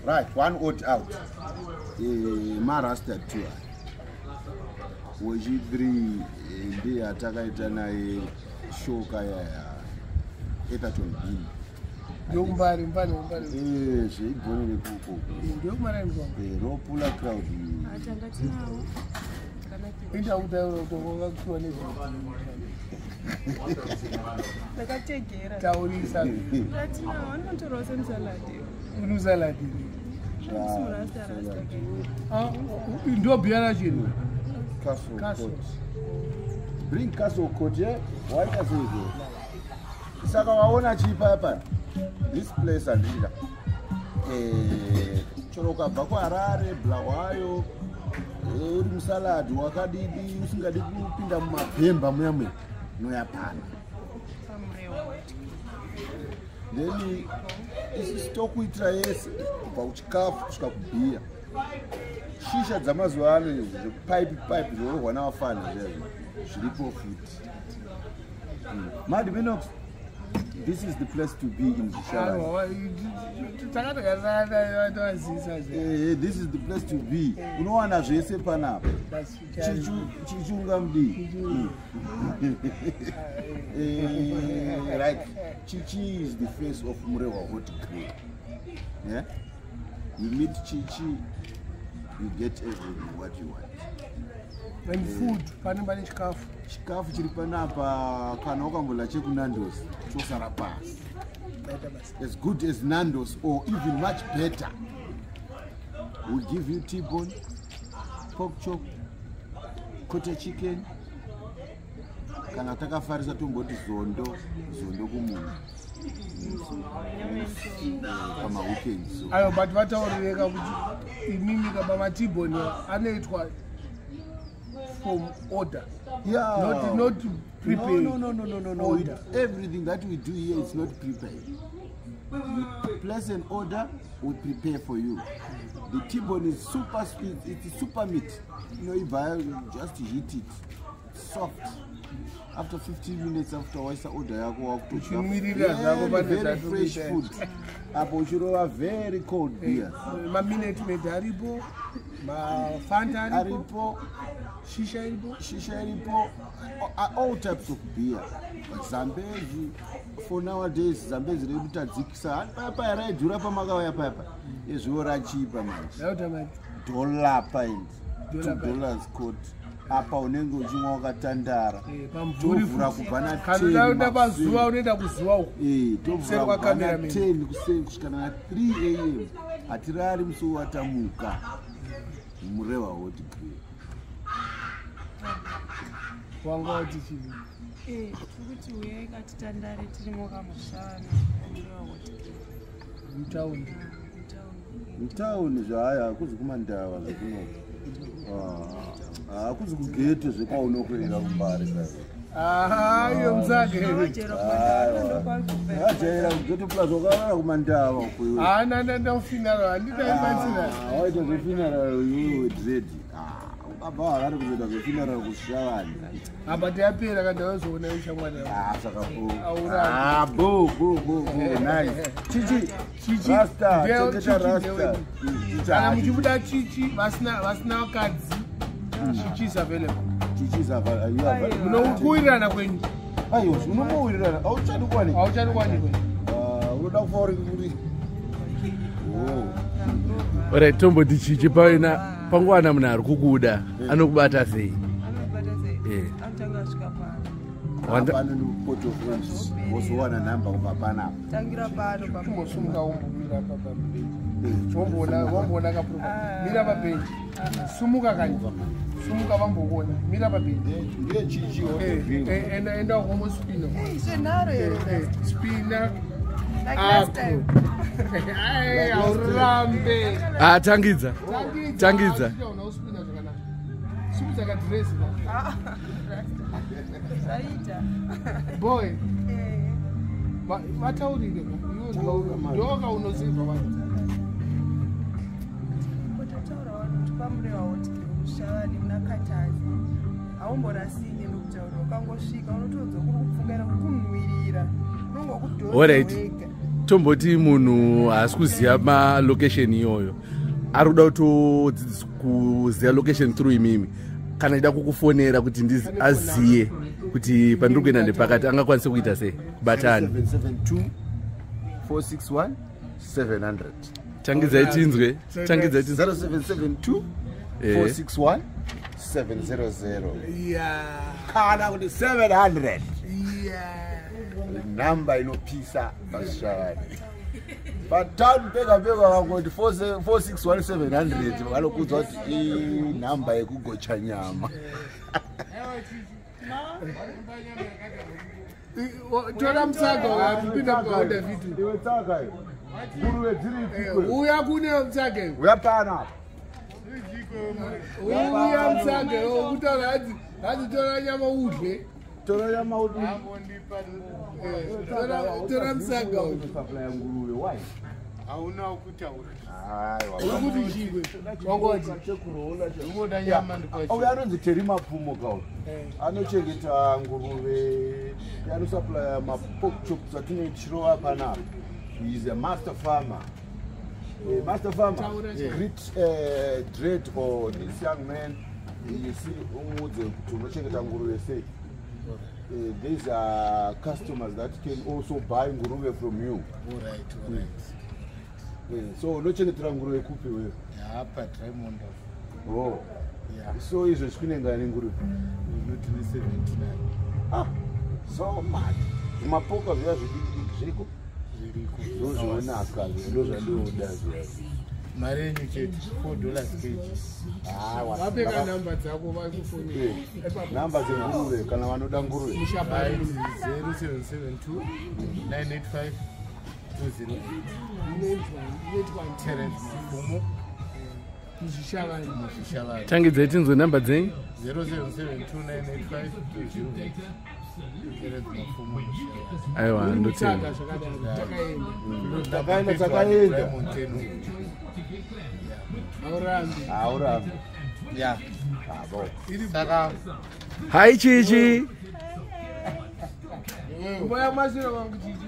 Right, one odd out. Marasta 2. Weji 3 ndiye atakaita naye shoka ya Etaton B. Yombari mbali. Zveigone nekuko. Yombari ropula crowd. Atangati nawo. Inda udauro kuonga kuwa nezvo. Ndakategera. Taurisa. Latina wanotorosa saladi. Unusaladi. Rasta. Ndio biara chini. Castle. Bring castle coach, why does it go? Saka waona chipa hapa. This place andira. Choroka bako Harare, Blawayo. Uri musaladi wakadidi usingadi kupinda mumapemba muyamwe noyapana. Then isi stokuitira yese kubva kuchikafu kusvika kubhiya. Shisha dzamazuva ano pipe zvororwa navafana zvezvo zviripo futi. Mad Minox, this is the place to be in Zvishavane. This is the place to be. Unowana zvese panapa. Chichunga mdi. Right. Chichi is the face of Murehwa horticulture. Yeah? You meet Chichi, you get everything what you want. And food, panembani chikafu. Chikafu chiri panapa kana ukambola chekunandos chosara pasi. As good as Nando's or even much better. We'll give you T-bone, pork chop, quarter chicken. Kana takafarisa tomboti zondo kumunhu. Kama weekends. Ayo but vataureka kuti imimi kama T-bone anoitwa from order. Yeah. Not prepared. No. Order. Everything that we do here is not prepared. We place an order, we prepare for you. The T-bone is super sweet, it is super meat. You buy, just heat it. Soft. After 15 minutes after Wedzera order yako very fresh food. Apo chirova very cold beers. Ma minute medaripo, ma Fanta aripo, shisha iripo, all types of beer. But Zambezi, for nowadays, Zambezi rekutadzikisa papa yaraidhura pamakauya papa. Ezvora chipa manje. $2 coat. Apa unenge uchimwa wakatandara. Tovhura kubva na 10. Kana unoda pazuva unoenda kuzuva uko. Tovhura kubva na 10 kusvika na 3 AM. Hatirari musi watamuka. Murehwa horticulture. Wanga uti chini. Kuti uye katitandare tirimo kamushana Murehwa horticulture. Mutauni zvaya hakuzi kumandava zvekuno. Hakuzi kugete zvekaunokwenda kumbari sasa. Iyo mzake. Ajira kugete plus wakara kumandava uko. Nda ufinalo anditaimbatsira. Waita zvefinalo iwe dread. Baba ari kuzoita zvefinalo kuShavane. But yapera kada wazoona ushamwana. Saka bo. Nice. Chichi. Rasta. Rasta. Kana muchibuda Chichi vasina vakadzi. Chichi is available. Chichi is available. Munokuwirirana kwenyu. Ayo, unomuwirirana. Auchadi kwani? Unoda kufauri kuri. Alright, tomboti Chichi paina pangwana munhu ari kukuda anokubata sei? Atanga svika pano. Wanda poto friends. Wozowana namba kubva panapa. Tangira pano Kumbosumuka umbumira papa. Wombona kaproba. Mira pabenji. Sumuka kani. Sumuka vambokona. Mira pabenji. Ndiye Chichi enda homo spino. Senaro Spina. Like last time. Aurambe. Tangidza. Boy. Mataurire. Ndoka unoziva vanhu. Kutaura vanhu pamurehwa horticulture kuShavane munakatazi. Haumborasike nokutaura ukangosvika unotodza kuri kupfungana kunhuhwirira. Unongokudhonza wega. tomboti munhu haasi kuziva malocation iyoyo ari kuda kuziva location through imimi kana ida kukufonera kuti aziye kuti pandiri kuenda ndepakati angakwanise kuita sei kubatani 772-461-700 changidzai tinzwe 0772-461-700 kana kuti 700 namba inopisa Zvishavane patani pega vakangoti 461-700 vanokudzwa kuti inhamba yekugocha nyama. tora musaga wapinda pauda vitu Iwe tsaka iyo nguruve dziri uya kune musaga uyapana uya musaga okutaura hadzi tora nyama udle tora nyama udle tora musaga supply nguruve why hauna kutaura aiwa kuti chigwe wangoti unoda nyama uya anonzi Terence Mapfumo kauri anochengeta nguruve anosupply mapork chops atinoitiro apa napo. He is a master farmer. Master farmer, great dread or this young man. You see, these are customers that can also buy nguruve from you. All right. So, no chengetera nguruve kupi wewe? Hapa Diamond. Oh. Yeah. So izvo zvikunenga nguruve. Not 79. So much. Mapoka zviya zviriko. Ndozvonaka ndozvandoda zviya. Mari yenyu chete $4 kg. Wapeka namba dzako vakufonera. Namba dzenguruve kana vanoda nguruve. 0772 985 208. Terence Mapfumo. Zvishavane. changidzai tinzwe namba dzenyu 0772 985 aiwa ndotenda Takaenda. Aurambi. Yeah. Saka. hai chichi Moya mashira wangu chichi.